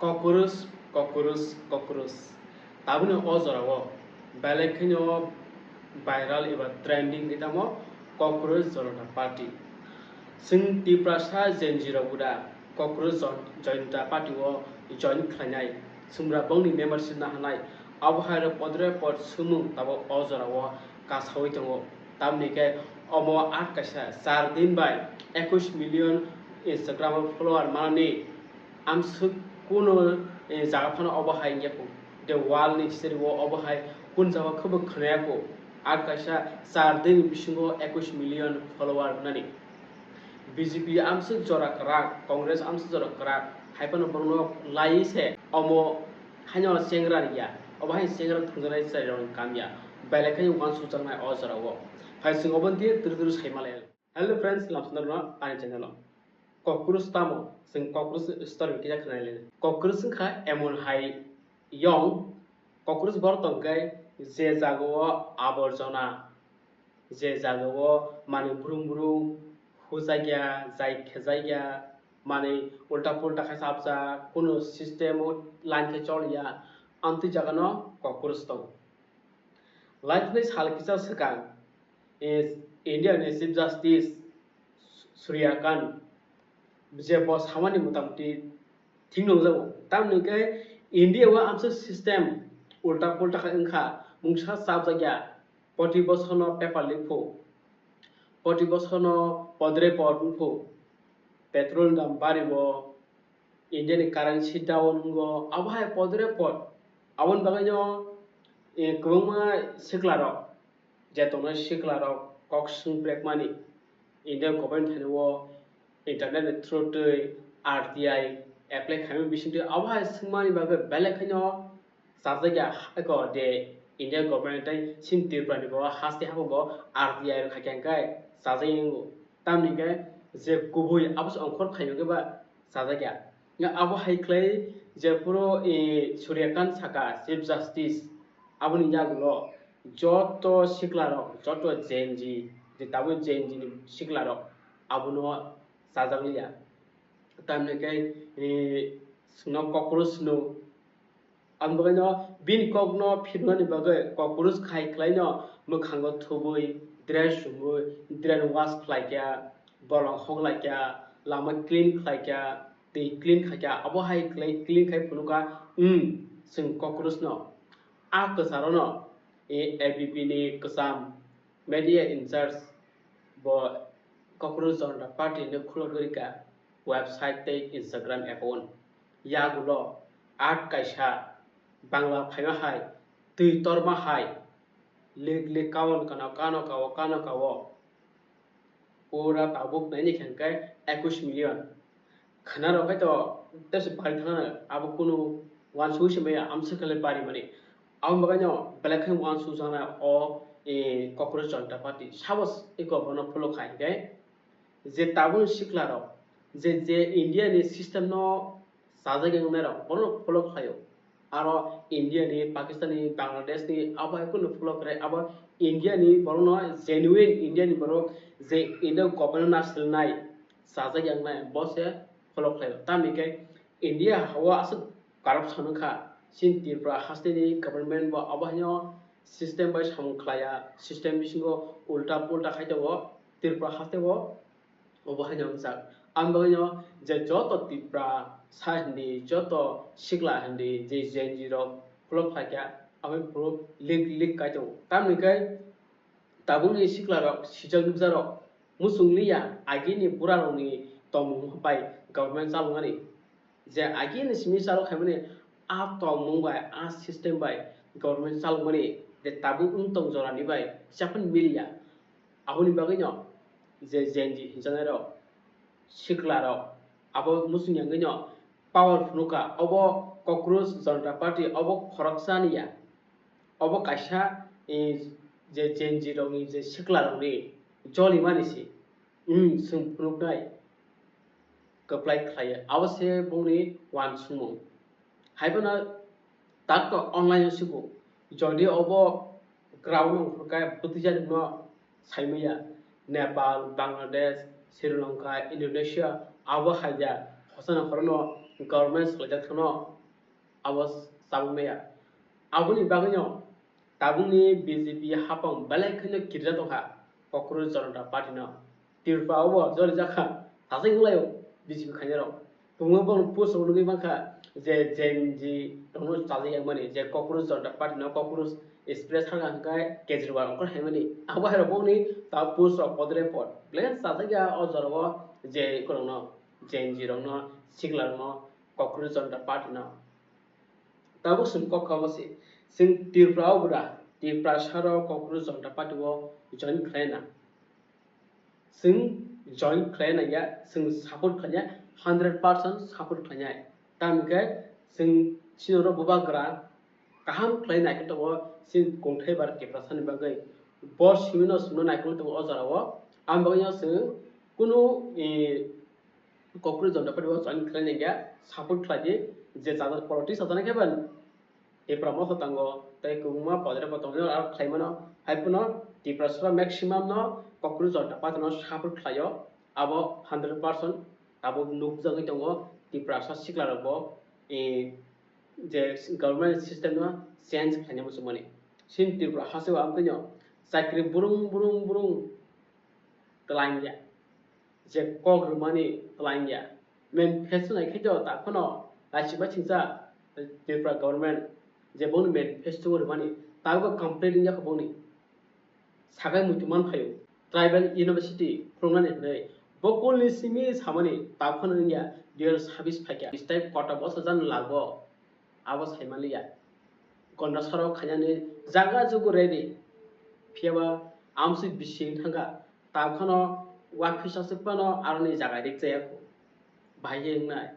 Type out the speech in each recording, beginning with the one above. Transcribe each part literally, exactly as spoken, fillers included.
Cockroach, cockroach, cockroach. Tabukni o jorao belai kheno viral eba trending wngwi tamo Cockroach Janata Party. Chwng Tiprasa Gen Z rok da Cockroach Jan-, Janata Party o join khlainai, chwngno bongni membership naharnai, abo hai rok podre pod swmung tabuk o jorao kasawi tongo. Tamni khe omo at kaisa char din bai ekush million Instagram o follower manani amswk kuno, eh, jaga phano obo hai wngya kho. The world ni history o obo hai kun jaga khe bo khwnaya kho. At kaisa char din bisingo ekush million follower wngnani. B J P amswk jora kwrak, Congress amswk jora kwrak, hai phano borokno laiwi se omo haino chengra rwya. Obo hai chengra thwngjaknai chwrairokni kam ya. Belai khe uansukjaknai o jorao. Phai chwng obo twi twrwi twrwi sai malai. Hello friends, lamsonarno ani channel o. Cockroach tamo? Chwng cockroach story kisa khwnai le. Cockroach wngkha emon hai yong, cockroach borok tongkhe je jagao aborjona, je jagao manwi brum brum hujakya, jai khejakya, manwi ulta pulta khe chapjak, kunu system o line khe choliya, amtwi jagano cockroach tongo. Laithani sal kisa swkang, eh, India ni Chief Justice Surya Kant je bo samani motamoti thik nungjago. Tamni khe India o amsa system ulta pulta khe wngkha, mungsa chapjakya, poti bosono paper leak phu, poti bosono podre pod wngphu, petrol dam bari bo, India ni currency down wngo, abo hai podre pod. Aboni bagwi no, eh, kwbangma sikla rok, je tongnai sikla rok kok swng prekmani, India government thani o internet ni through twi R T I apply khaimani bisingtwi abo hai swngmani bagwi belai khaino chajakya eko de India government tei chini Tripura ni bo haste habugo R T I rok khaikha hwnkhe chajak wngo. Tamni hwnkhe je kubui abo se ongkhor khaio khe ba chajakya. Hwnkhe abo hai khlai je phuru, eh, Surya Kant saka Chief Justice, aboni yagulo joto sikla rok, joto Gen Z, je tabuk Gen Z ni sikla rok abono chajakliya. Tamni hwnkhe, eh, chwngno cockroach no Ang bagwi no bini kok no phirnani bagwi cockroach khai khlai no mwkhango thubui, dress chumui, drain wash khlai kha, bolong hok lai kha, lama clean khlai kha, twi clean khai kha, abo hai khlai clean khai phunuk kha, hmm, chwng cockroach no. A kwcharo no, eh, A B P ni kwcham media in charge bo Cockroach Janata Party no khulogwi rwkha website tei Instagram account. Yagulo at kaisa Bangla phaima hai, twi torma hai, lik lik kaon kano, kano kao, kano kao. Pura tabuk naini khe hwnkhe ekush million. Khwnarok hai to tesa bari thangna abo kunu uansugwi se maya amsa khe le bari mani. Abo bagwi no belai khe uansukjaknai o, eh, Cockroach Janata Party. Sabo eko bono follow khai hwnkhe je tabukni sikla rok je, je India ni system no chajak wngnai rok bono follow khlaio. Aro India ni, Pakistan ni, Bangladesh ni abo hai kunu follow khlai, abo India ni borok no genuine India ni borok je India government no nasilnai chajak wngnai bo se follow khlaio. Tamni khe India ha o aswk corruption wngkha, chini Tripura haste ni government bo abo haino system bai samung khlaiya, system bisingo ulta pulta khai tongo Tripura haste o. Obo haino wngjak. Ang bagwino je joto Tipra sa hindi, joto sikla hindi, je Gen Z rok khulok phaikha, aboni phuru lik lik kaitung. Tamni khe tabukni sikla rok sijak nukjak rok muchung liya, agini bura rokni tongmung bai government chaloknani. Je agini simi chalo khaimani a tongmung bai, a system bai government chalokmani je tabuk wng tong jorani bai chaphan miliya. Aboni bagwino je Gen Z hinjaknai rok, sikla rok, abo muchung yangwino power phunukha, obo Cockroach Janata Party, obo khoroksa niya, obo kaisa, eh, je Gen Z rokni je sikla rokni jolimani se, hmm, chwng phunuknai. Kwplai khlaiya. Abo se bongni uansukmung. Haiphano tak to online o sibu. Jodi obo ground o wngkha khe bwtwijak no saimaya. Nepal, Bangladesh, Sri Lanka, Indonesia, abo hai ya. Hosa no khorono government swlaijak thangno abo chabwi maya. Aboni bagwino tabukni B J P hapang belai kheno kirja tongkha Cockroach Janata Party no. Tripura o bo joli jakha, tazai wnglaio B J P khainai rok. Tungma bong post rok nugwi mankha je Gen Z rokno chajak yakmani, je Cockroach Janata Party no Cockroach Express hakha hwnkhe Kejriwal ongkhor haimani. Abo hai rok bongni ta post rok podre pod. Ble chajak ya o jora o je ikorokno, Gen Z rokno, sikla rokno, Cockroach Janata Party no. Tabuk chwng kok kha omo se, chwng Tripura o bwra, Tripura saro Cockroach Janata Party o join khlaina. Chwng join khlai nangya, chwng support khlainai, hundred percent support khlainai. Tamni khe chwng chini oro bubagra kaham khlai naikhwlwi tongo chini kongthai bar Tiprasani bagwi. Bo simino chwngno naikhwlwi tongo o jorao. Aboni bagwino chwng kunu, eh, Cockroach Janata Party o join khlai nangya, support khlai di, je chajak politics chajaknai khe ba Tipra motha tongo, tei kwbangma podre bo tongo, aro khlai mano. Hai phano Tiprasarok maximum no Cockroach Janata Party no support khlaio, abo hundred percent abo nukjagwi tongo. Tiprasa sikla rok bo, eh, je government system no change khlaina muchungmani. Chini Tripura hasteo amtwino chakri burung burung burung twlangya, je kok rwmani twlangya. Manifesto nai khe to ta phano lachi ba chingsa Tripura government je bongni manifesto rwmani, ta bo complete wngya kho bongni. Sagai muitu man phaio, Tribal University phwrwngnani hwnwi. Bo kulni simi samani ta phano wngya, dui hazar sabis phaikha. Bistai kota bosa jan lago. Abo sai manliya. Gonda saro khainani jaga jugo ready. Phiyaba amsui bising thangkha. Takhano waphisa se phano aroni jaga rik chaya kho. Bahai wngnai.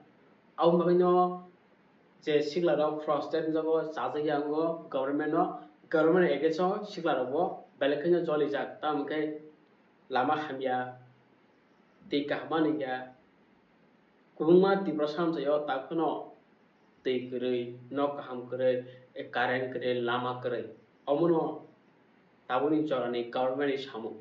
Abo bagwino je sikla rok frustrate wngjago, chajak ya wngo government no. Government against o sikla rok bo belai kheno jolijak. Tamo khe lama hamya, twi kaham manwi ya. Kwbangma Tiprasa amchaio takhwno twi kwrwi, nok kaham kwrwi, current kwrwi, lama kwrwi. Omono tabukni jorani government ni samung.